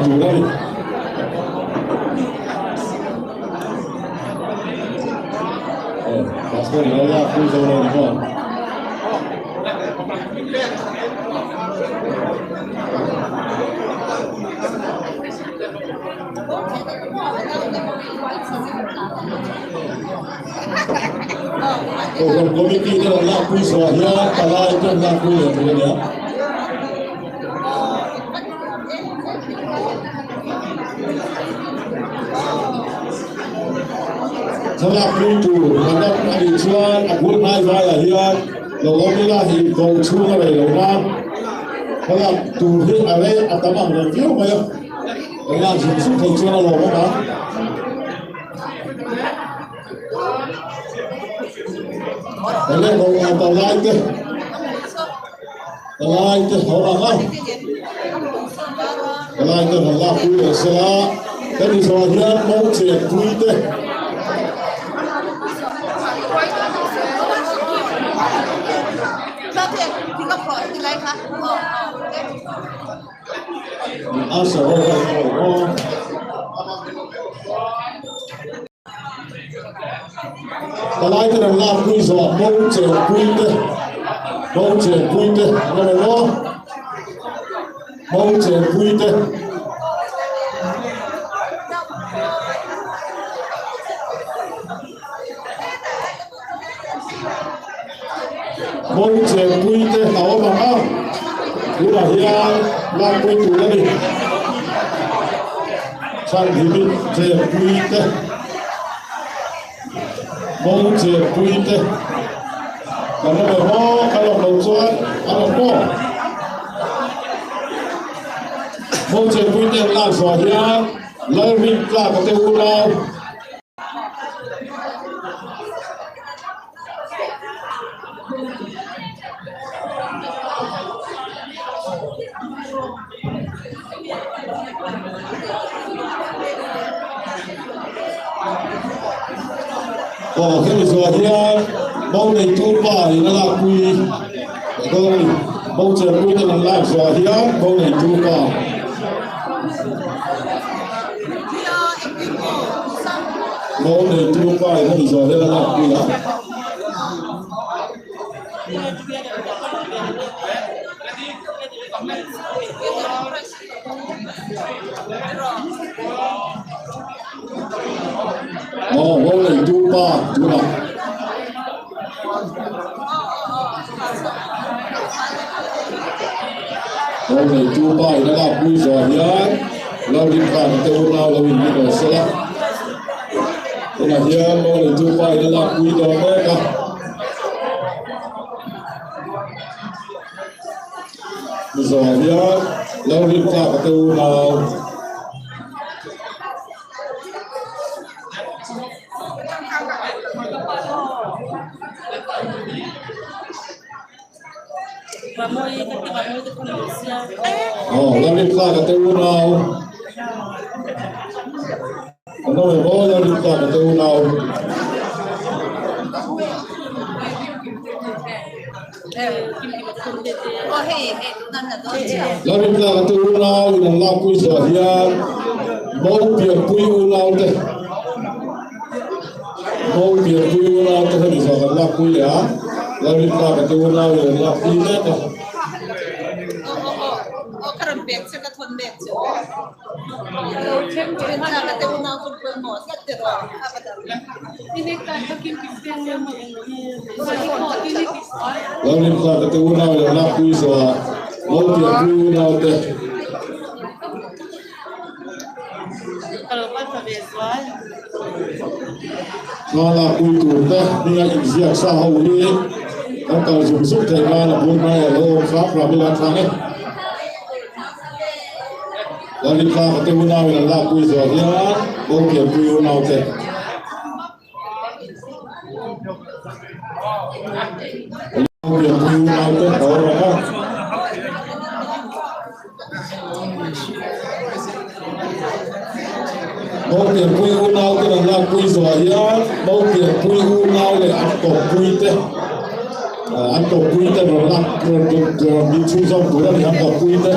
tur a ni. Pastor i lo lak pui zo lo ni maw? Kohhran Committee te rawn lakpui zawh hian palai te an lakpui leh tur a nia. Thlalakpui tur kan awm a nih chuan a bul hnai vaiah hian lo awm ila hi ko chhung a rei lo nan thlalak tur hi a rei a tam ang reng viau mai a. Kan lak zung zung thei chuan a lawmawm a. Ele ko nga palai te palai te ho anga palai te han lak pui leh sela hemi zawh hian mo chen pui te a sawi ho ho Palai te rawn lak pui zawh bo chen pui te bo chen pui te an awm emaw bo chen pui te bo chen pui te a awm ang a tunah hian lak pui tur a ni. Chhanhimi Chenpui te, Mo Chenpui te, kan awm em aw, kan awm loh chuan an awm maw? Mo Chenpui te an lak zawh hian Lalrintlaka te unau, Aw hemi zawh hian bo neitu pa in a lakpui dawn a ni. Bo chenpui ten an lak zawh hian bo neitu pa. Mo neitu pa in hemi zawh hian a lakpui a. Aw mo neitu pa tunah. Lo neitu pa in a lakpui zawh hian lo rin khan te unau lo in ring awh sela. Tunah hian lo neitu pa in a lakpui dawn mek a. Zawh hian lo rin tlak te unau. Aw, Lalrintlaka te unau. Ano e maw Lalrintlaka te unau. Lalrintlaka te unau in an lakpui zawh hian Maupianpui unau te Maupianpui unau te hemi zawh kan lakpui leh a, Lalrintlaka te unau in an lakpui mek a. Lalrintlaka te unau in an lakpui zawh ah Maupianpui unau te. Thlalak pui tur te hminga inziak sa ho hi kan kal zung zung theih nan a bul hmaiah lo awm hram hram ila a thlang e. Lalrintlaka te unauin an lakpui zawh hian Bawlpianpui unau te. Maupianpui unau te an lakpui zawh hian Maupianpui unau leh an kawppui te an kawppui te rawn lak rawn min chhunzawm tur a ni an kawppui te.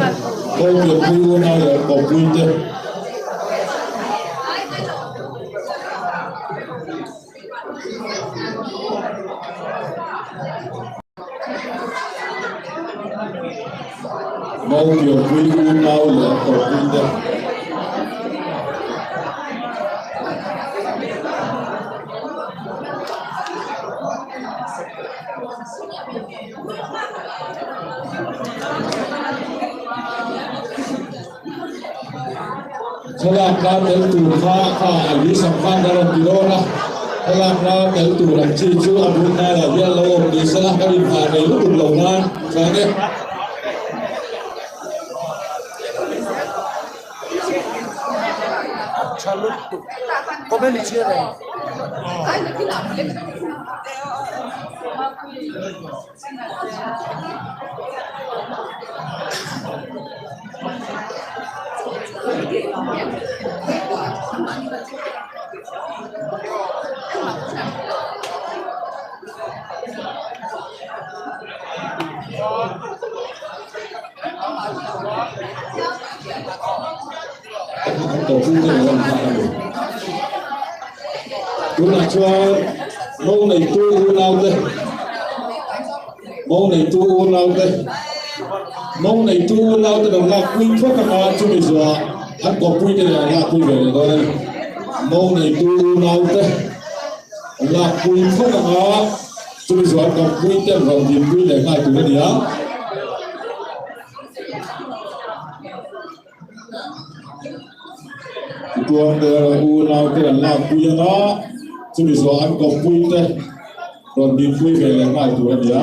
Kawlpianpui unau leh kawppui te. Kawlpianpui unau leh kawppui te. Thlalak la tel tur kha kha a li sam khan a rawn ti dawn a, thlalak la tel tur ang chi chu a bul hnaiah hian lo awm ni se la, ka rinhah nei lutuk lo nan chuan e. Tunah chuan mo neitu unaute mo neitu unaute mo neitu unaute lo lak pui phawt anga chumi zuah an kawppui te lo lak pui ve leh dawn a ni. Mo neitu unaute lak pui phawt anga chumi zuah an kawppui te rawn dinpui leh nghal tur a ni a. Tichuan unau te an lakpui anga chumi zawh an kawppui te rawn dinpui ve leh nghal tur a ni a.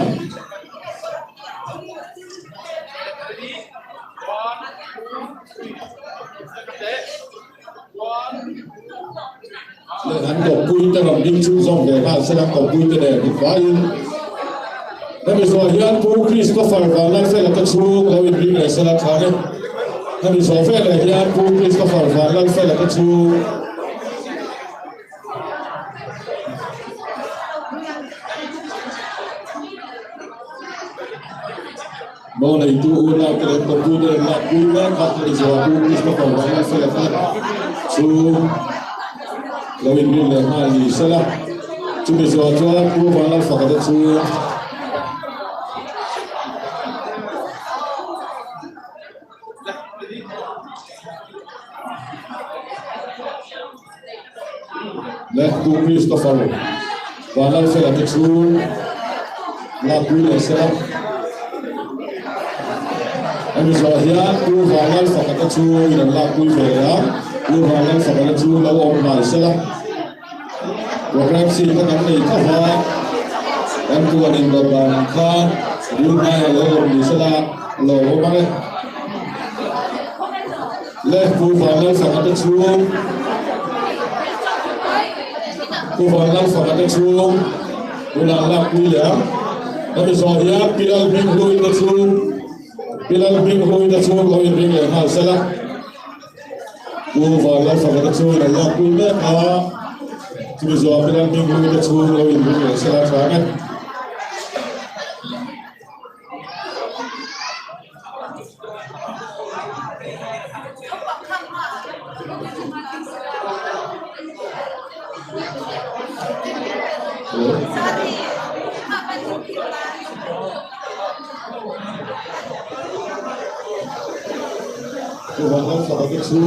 Leh an kawppui te rawn ding chhunzawm ve nghal se an kawppui te nen invaiin hemi zawh hian Pu Christopher Vanlalfela te chhung lo inring leh sela tha e. Hemi zawh veleh hian Pu Christopher Vanlalfela te chhung Mo neitu unau te leh kawpui te leh lakpui mek kha hemi zawh Pu Christopher Vanlalfela te chu lo inrin leh nghal ni sela. Chumi zawh chuan Pu Vanlalfaka te chu Leh Pu Christopher Vanlalfela te chu lakpui leh sela. Hemi zawh hian Pu Vanlalfaka te chu in an lakpui ve leh a, Pu Vanlalfaka te chu lo awm hnai sela. Program si kha kan nei tho va, kan puan inrawt dan ang khan bul hnaia lo awm ni sela lo awm ang e. Le Pu Vanlalfaka te chhung Pu Vanlalfaka te chhung bulah lakpui leh ang. Hemi zawh hian Pi Lalhminghlui te chhung Pi Lalhminghlui te chhung lo inring leh nghal sela. Pu Vanlalfaka te chu lo lakpui mek a, chumi zawh Pi Lalhminghlui te chhung lo inring leh sela tha ang e. Chuvang te chu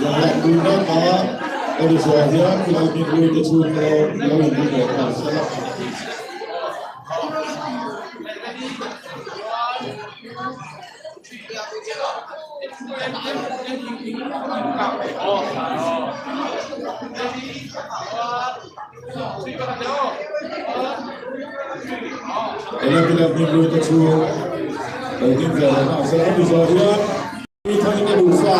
lakpui mek a, hemi zawh hian Lalhminghlui te chu lo inring leh nghal sela. Lalhminghlui te chu lo ding ve leh nghal sela. Hemi zawh hian Pi Thangin a nufa,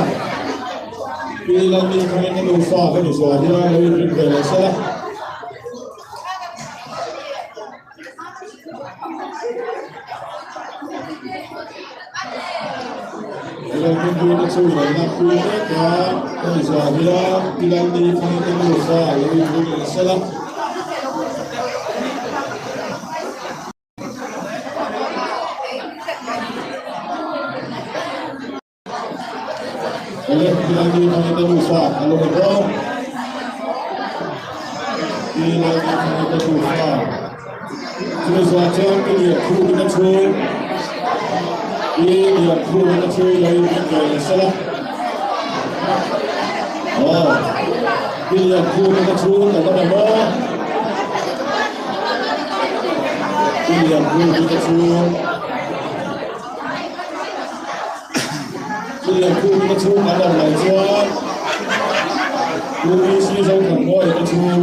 Pi Lalmi Thangin a nufa hemi zawh hian lo inring ve leh sela. Lalhminghlui te chu lo lakpui mek a, hemi zawh hian Pi Lalmi Thangin a nufa lo inring leh sela. Awle, Pi Lalni Thangite nufa a lo ni bawk. Pi Lalni Thangite nufa. Chumi zawh chuan Pi Liankhumina chhung, Pi Liankhumina chhung lo in ve leh sela. Aw, Pi Liankhumina chhung kan awm em aw? Pi Liankhumina chhung. Chutiang khum ka chhung an awm loh chuan UPC Zothanmawia ka chhung.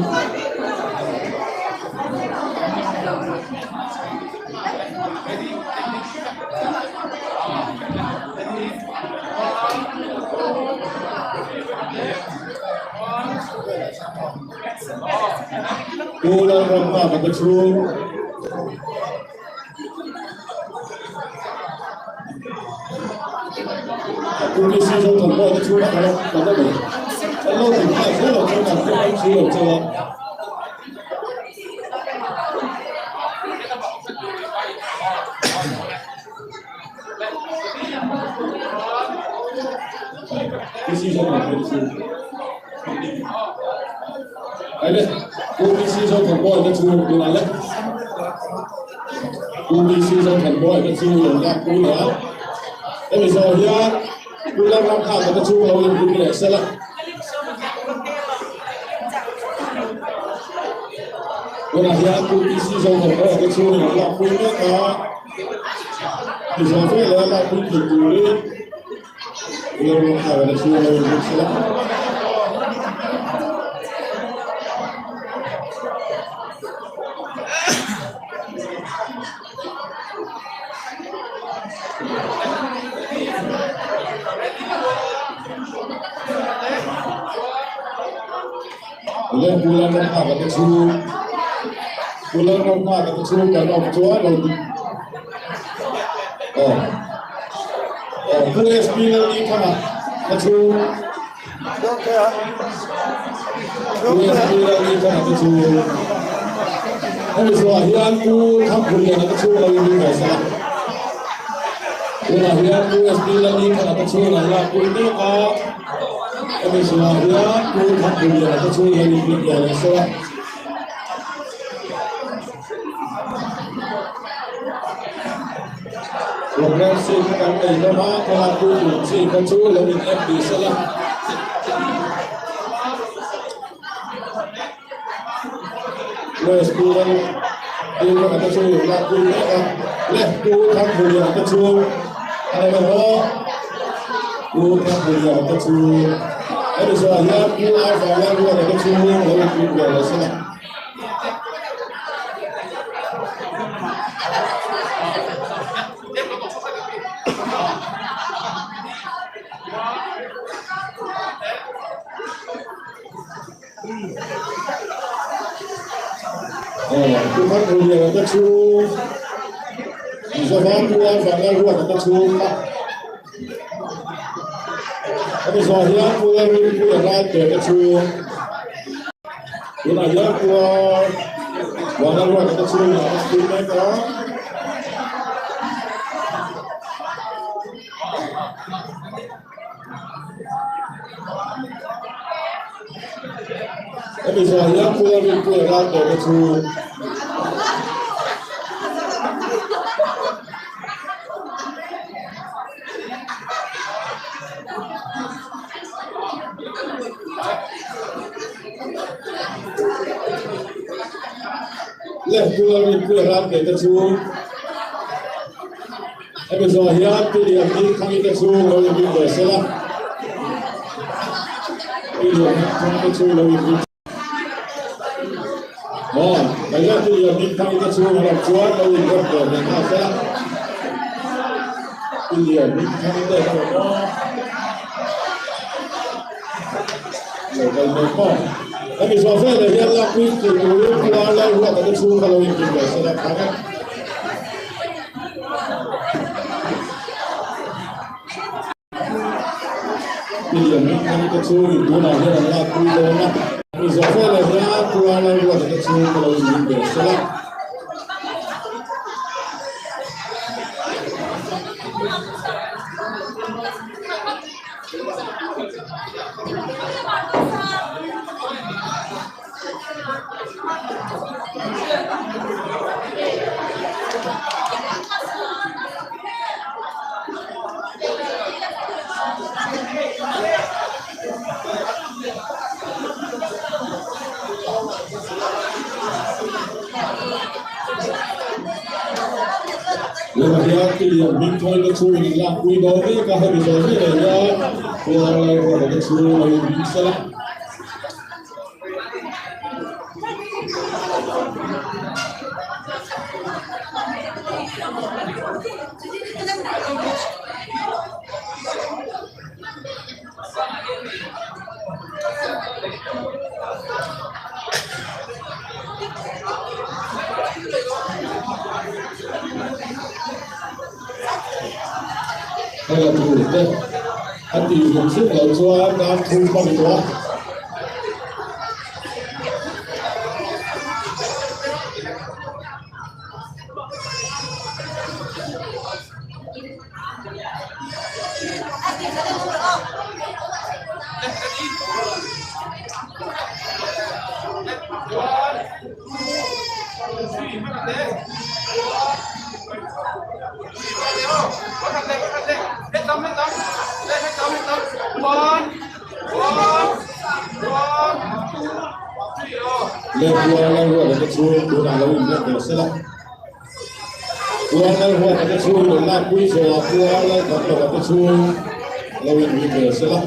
Pu Lalramnghaka ka chhung. UPC Zothanmawia te chhung a kal a kan awm e. Kan lo ti nghal zel lo chuan kan hre mai si lo chauh a. UPC Zothanmawia te chhung. Ai le, UPC Zothanmawia te chhung tunah le. UPC Zothanmawia te chu lo lak pui leh a, hemi zawh hian Pu Lalramkhaka te chu lo inbum leh sel a. Tunah hian UPC Zothanmawia te chu lo lak pui mek a, mi zawh veleh a lak pui thei turin Pu Lalramkhaka te chu lo inbum sel a. Le Pu Lalramnghaka te chu Pu Lalramnghaka te chu kan awm chuan lo ti aw aw Pu SP Lalnithanga te chu Hemi zawhah hian Pu Thangphurliana te chhung lo in ve sela. Tunah hian Pu SP Lalnithanga te chhung an lak pui mek a. Hemi zawhah hian Pu Thangphurliana te chhung lo in ve leh sela. Program chi kha kan nei hlawm a, thlalak tu tur chi kha chu lo in en tih sela. West Pu Lal Pu Lal te chu lo lak pui mek a, left Pu Thangpuia te chu a lo haw. Pu Thangpuia te chu hemi zawhah hian Pu Arvanlalruata te chu lo in pui ve leh sela. Pu Thangpuia te chu Mizoram Pu Arvanlalruata te chu kha Hemi zawh hian Pu Lalrinpuia Ralte te chu tunah hian Pu Vanlalruata te chu inah an pui mek a. Hemi zawh hian Pu Lalrinpuia Ralte te chu Le Pu Lalrinpuia Ralte te chu hemi zawh hian Pi Lianhming Thangi te chu lo inrin ve sela. Pi Lianhming Thangi te chu lo inrin. Aw, Kaila chu lian hming thang ita chhung a lo chuan lo in rem ve leh nghal sela. I lian hming thang ita ka rawn aw. Lo kal mai maw. Hemi zawh veleh hian lakpui tih turin Puar Lalruata te chhung ka lo in rin ve sela thang e. William hi thang te chu in tunah hian an lak pui dawn a, mi zawh veleh hian Pu Lalruata te chu ka lo inrin ve sela. Lehkha hian i lian hming thawi te chhungin in lakpui dawn mek a, hemi zawh zel ah hian Puar Lalruata te chhung lo in hming sel a. Hela tur te a tih zung zung loh chuan dar thum ka ni tawh a. Lehkua Lalruata te chu tunah lo inlet ve sela. Puar Lalruata te chu rawn lakpui zawhah Puar Lalkhamlova te chu lo inrin ve sela.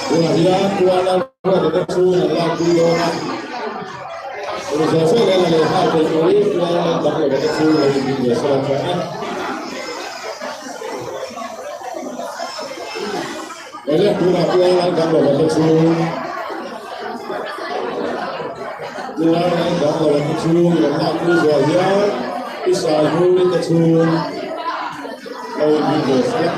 Tunah hian Puar Lalruata te chu an lakpui dawn a. Ru zawh fe leh la leh nghal thei turin Puar Lalkhamlova te chu lo inrin ve sela chuan e. Awle tunah Puar Lalkhamlova te chu Puar Lalkhamlova te chu rawn lakpui zawhah hian I sai hmur te chu lo inrin ve sela.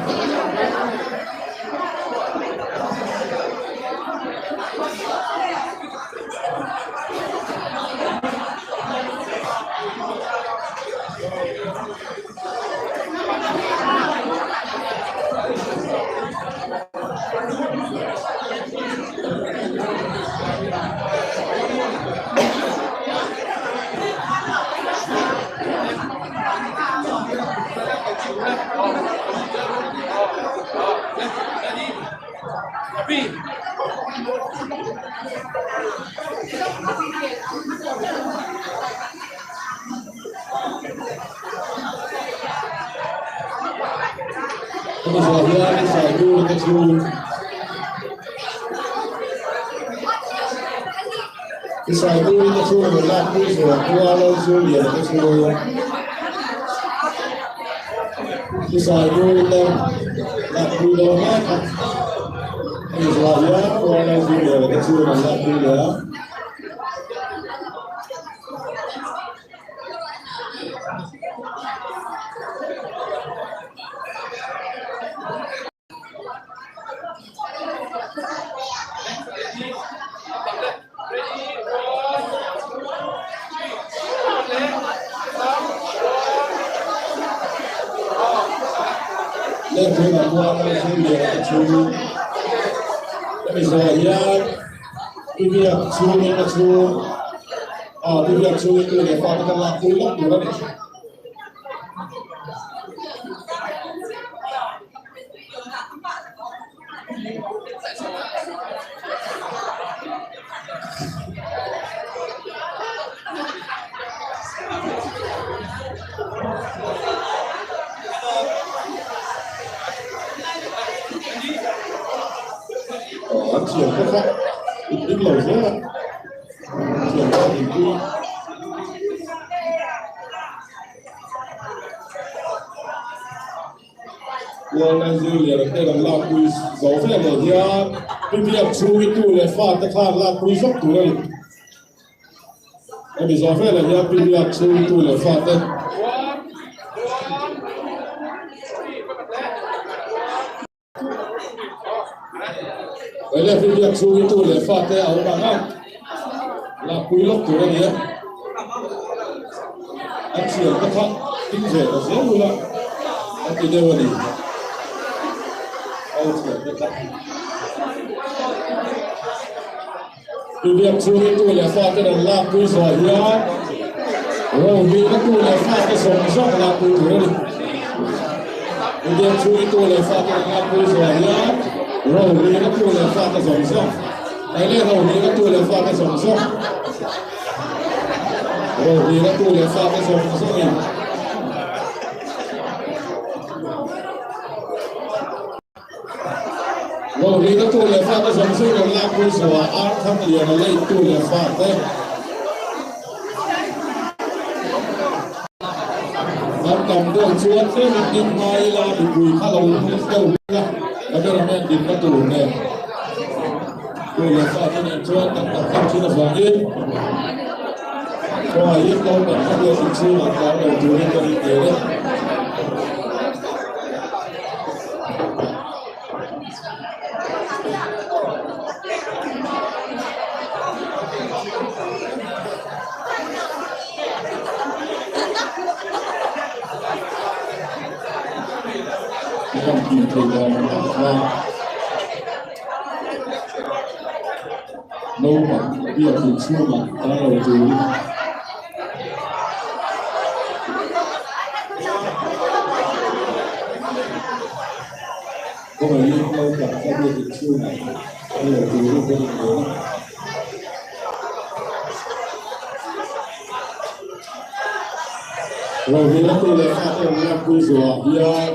Hemi zawh hian i sawi tur te chu i sawi tur te chu rawn lak pui zawh khua lo chu lian te chu i sawi tur te lak pui dawn mek a hemi zawh hian khua lo chu lian te chu rawn lak pui leh a. Lehkha kual a lian a chu hemi zawh hian I biak chhungin a chhung a i biak chhungin tu leh fate ka lak pui lawk tur a ni. An thiam te kha in lo zel a thiam te in pui Kuala zir lian te kan lak pui zo ve leh hian pi biak chhungi tu leh fa te khan lak pui zawk tur a ni. Hemi zawh velah hian pi biak chhung tu leh fate Ele pi biak chhung tu leh fate a awm ang a, lakpui lawk tur a ni a. A thian te kha tin ve ta zel ula a ti deuh a ni. Au thian te kha. Pi Biakchhungi tu leh fate rawn lakpui zawh hian Rohmina tu leh fate zawng zawng lakpui tur a ni. Pi Biakchhungi tu leh fate rawn lakpui zawh hian Rohmina tu leh fate zawng zawng Hei leh Rohmina tu leh fate zawng zawng Rohmina tu leh fate zawng zawngin Rohlina tu leh fate zawng zawng rawn lak pui zawhah Arthangliana lei tu leh fate an tam deuh chuan tlem in ding hma ila mipui kha lo hnung deuh ila cameraman dinna tur nen tu leh fate nen chuan kan tam deuh thin avangin kawngaihin naupang kha biak inchhungah tlan lo turin kan inngel e. Kan tih theih dan ang ang kha naupang biak inchhungah tlan lo turin. Kawngaihin naupang kha biak inchhungah an lo turin kan inleng a. Rohila tu leh fate an lakpui zawhah hian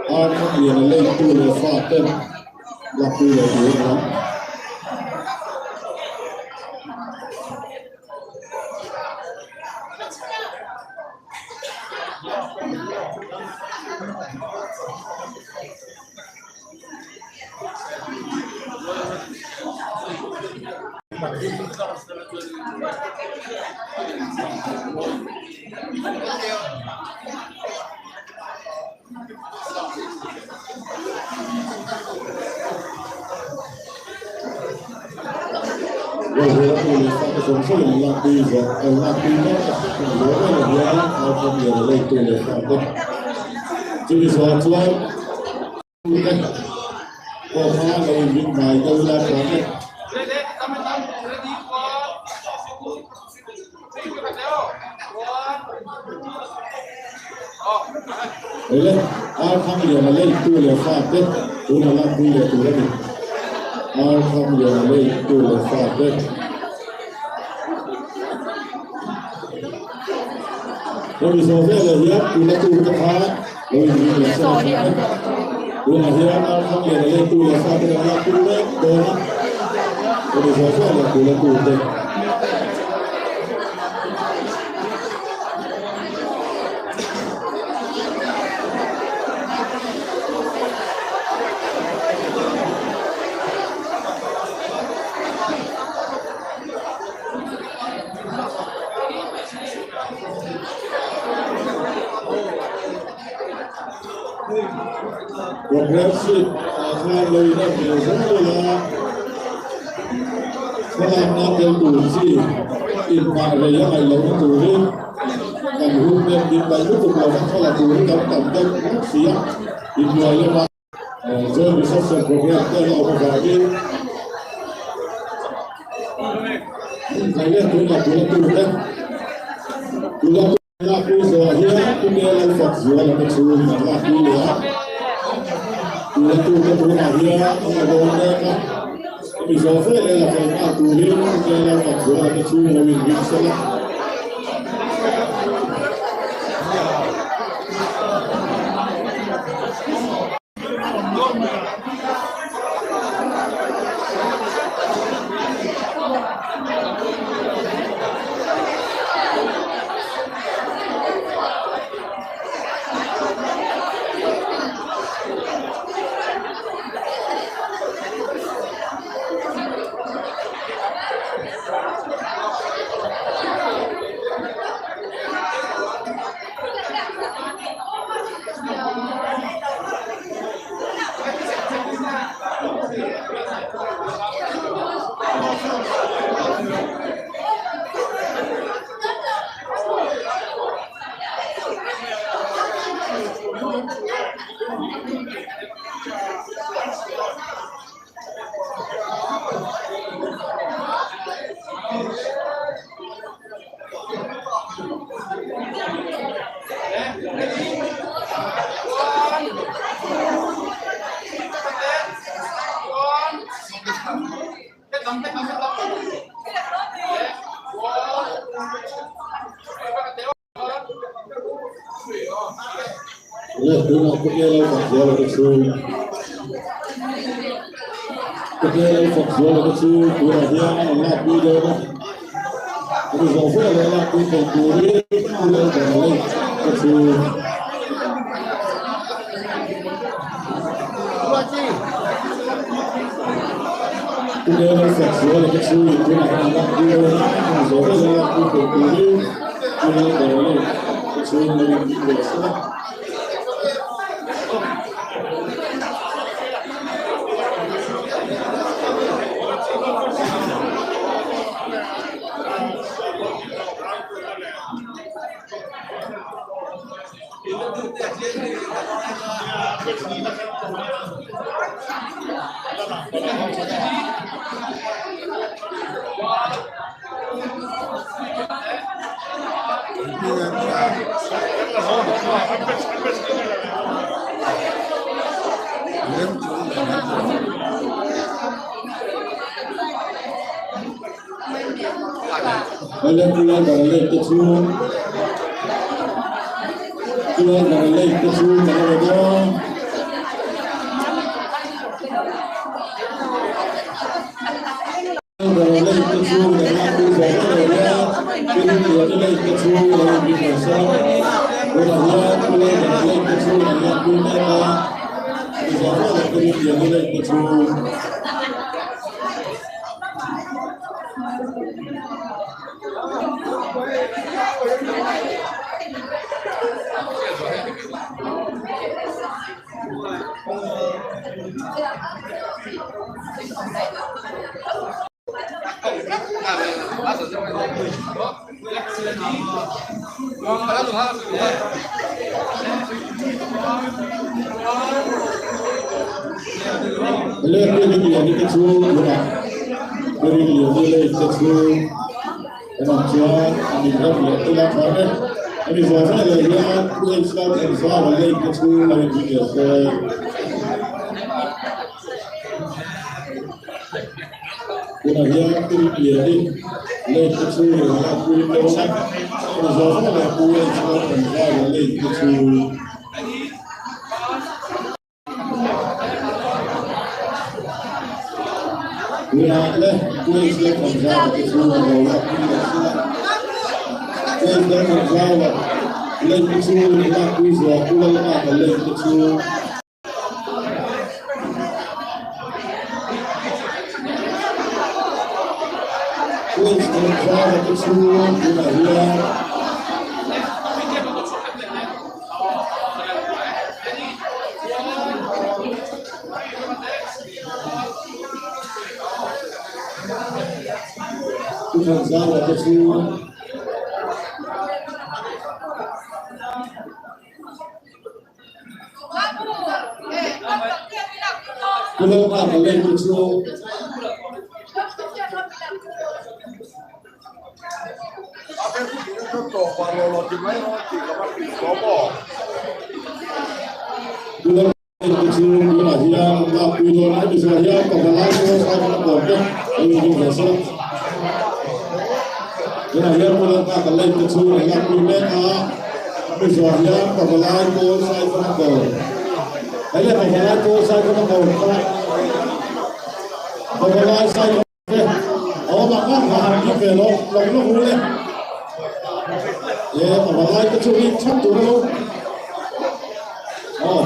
Arthangliana leitu leh faten lakpui leh tur a ni ang. Chumi zawh chuan te pawh kha lo inrin hnai deuh ila tha e. Ele ar thang lian a lei tu leh fa te tuna lak pui leh tur a ni. Ar thang lian a lei tu leh fa te. Hemi zawh veleh hian tuna tu te kha lo inring leh sawk a tha e. Tunah hian ar thang lian a lei tu leh fa te kan lak pui mek dawn a. Hemi zawh veleh tuna tu te. Progressive ah khan lo in en ve zel a, thlalakna tel tur chi inhmah rei a ngaih lohna turin kan hun nen min daih lutuk lo va thla la turin kan tam deuh ngawt si a, inhnuai lama Joint Reception Program te a la awm avangin Thailand tunah tuna tur te tuna Lakpui zawhah hian Pu Mel Fak Zual a chhung an lakpui leh a, tuna tute tunah hian an la dawn mek a, hemi zawh veleh la fel nghal turin Pu Mel Fak Zual a chhung lo inring sel a. Le tunah Pu Elo Fakzuala te chu Pu Elo Fakzuala te chu tunah hian an lakpui dawn a. Ani zawh vel leh lakpui thei turin Pu Lalbana lei te chu Pu Elo Fakzuala te chu tunah hian an lakpui dawn a. Ani zawh vel leh lakpui thei turin Pu Lalbana lei te chu lo inring ve sela. Hei le Pu Lalbara lake te chu Pu Lalbara lake te chu kan la dawn. Lalbara lake te chu kan la pui zawh vek lo nia. Pu Rinliana lake te chu lo inring lo se. Tunah hian Pu Lalbara lake te chu kan la pui mek a. Ani zawh vek lo Pu Rinliana lake te chu. Le Rinliani te chu tunah Rinliani lei te chu kan awm chuan an inrem leh tel a tha e. Hemi zawh zawh leh hian Pu H Lalthanzara lei te chu a inring leh se. Tunah hian Pu Rinliani lei te chu rawn lakpui dawn a, hemi zawh zawh leh Pu H Lalthanzara lei te chu. Tunah le Pu H Lalthanzara te chu rawn lo lakpui leh se la, Pu H Lalthanzara lei te chu rawn lakpui zual Pu Lalnghaka lei te chu. Police Tlangvala te chu tunah hian Pu Thanzara te chu Pu Lalnghaka lei te chu Pu Lalnghaka te chu tunah hian an lakpui dawn a, hemi zawh hian pavalai pawh sai khan a kawm te a inring ve sawt. Tunah hian Pu Lalnghaka lei te chu an lakpui mek a. Hemi zawh hian pavalai pawl sai khan a kawm. Hei le pavalai pawl sai khan a kawm kha pavalai sai khan te a awm ang ang kha han tih ve lawk lawk lawk u le. E pavalai te chu rik thap tur a lo. Aw.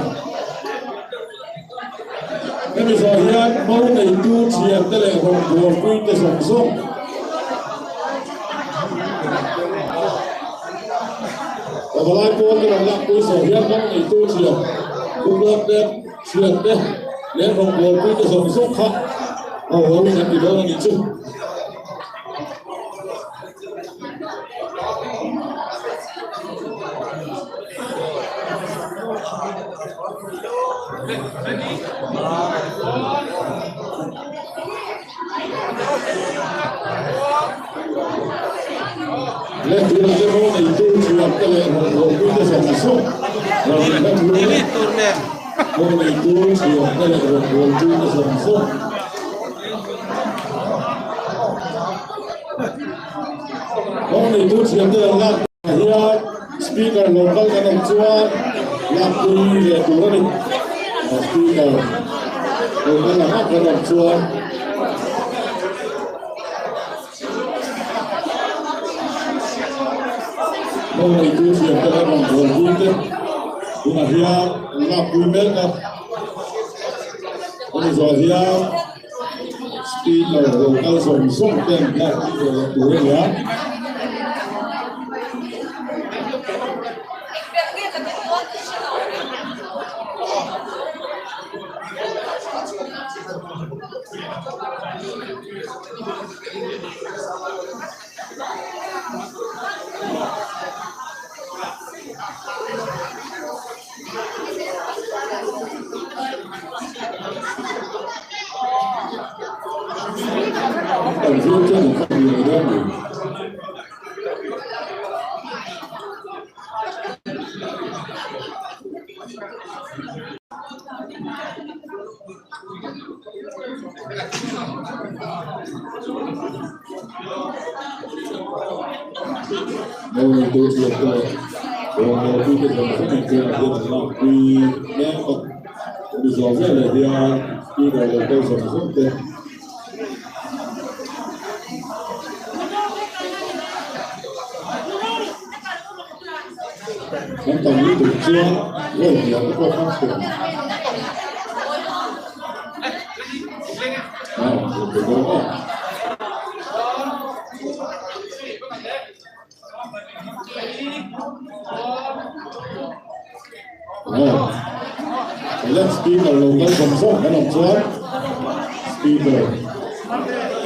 Hemi zawh hian mo neitu thiante leh rawngbawlpui te zawng zawng Pavalai pawl te rawn lakpui zawh hian mo neitu thian Upuat te thiante leh rawngbawlpui te zawng zawng kha ho ho in an ti dawn a nih chu. Le tunah te pawh neitu thiam te leh rawngbawlpui te zawng zawng rawn inhlat lut a, pawh neitu thiam te leh rawngbawlpui te zawng zawng. Pawh neitu thiam te rawn lak hian speaker lo kal kan awm chuan. Lakpui leh tur a ni. Speaker lo kal ang a kan awm chuan Lo neitu thiam te leh rawngbawltu te tunah hian lakpui mek a. Hemi zawh hian Speaker lo kal zawng zawng ten lakpui ve leh tur a ni a. Kan zir chuan in khat ni dawn ni. Lo neitu thiam te leh rawngbawltu te zawng zawng in tunah hian an lakpui mek a, mi zawh veleh hian speaker lo kal zawng zawng te Kan tam lutuk chuan vawi hniam te pawh hmang thei ang. Ah, pe dawn aw. Ah, left speaker lo kal zawng zawng kan awm chuan speaker.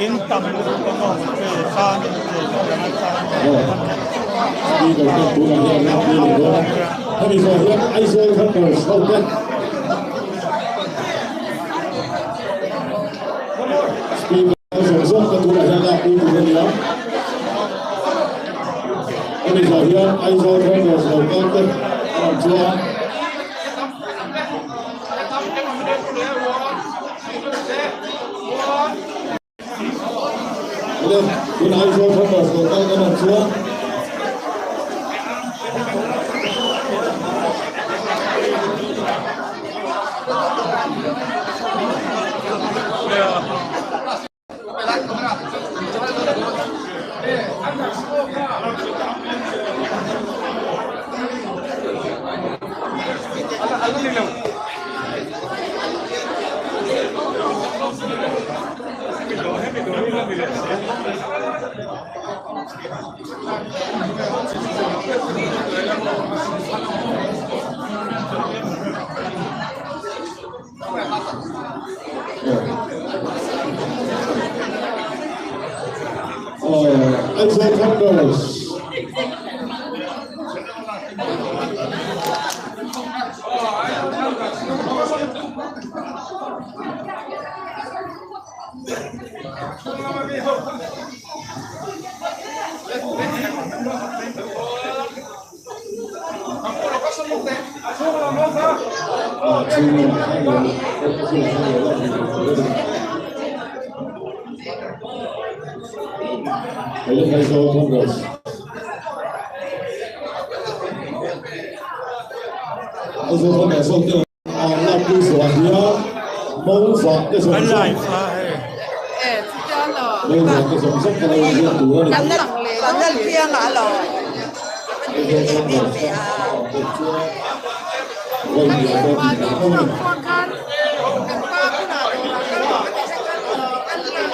In tam lutuk a awm che sang in che Speaker ten tunah hian lak pui leh dawn a. Hemi zawh hian Aizawl Thunders ho te Speaker zawng zawng te tunah hian lak pui tur a ni a. Hemi zawh hian Aizawl Thunders lo kal te an awm chuan Awle, tun Aizawl Thunders lo kal kan awm chuan Aizawl Thunders. Aizawl Thunders. Aizawl Thunders ho te an lakpui zawh hian Mauva te zawng zawng Mauva te zawng zawng ka lo inziak tur a ni.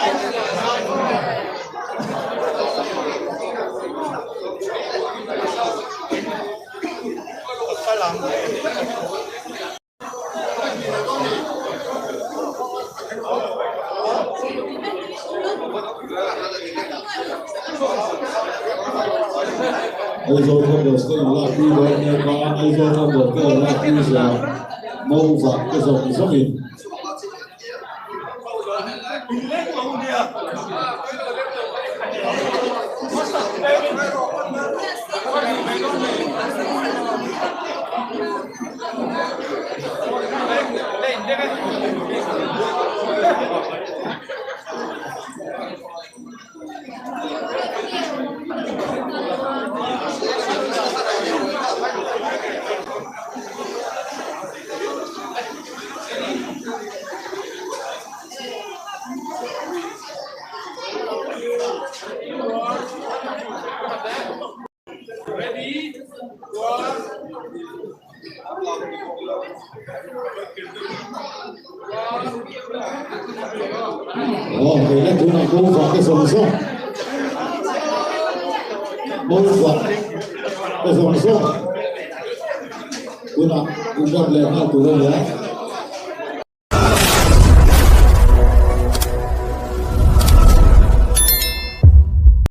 Aizawl Thunders te chuan vawi hnih pawh tih theih tho a ni. Aizawl Thunders te in lakpui dawn mek a, Aizawl Thunders te an lakpui zia Mauva te zawng zawngin Aw hei le tunah bo vah te zawng zawng bo vah te zawng zawng tunah inrem leh nghal tur a ni a.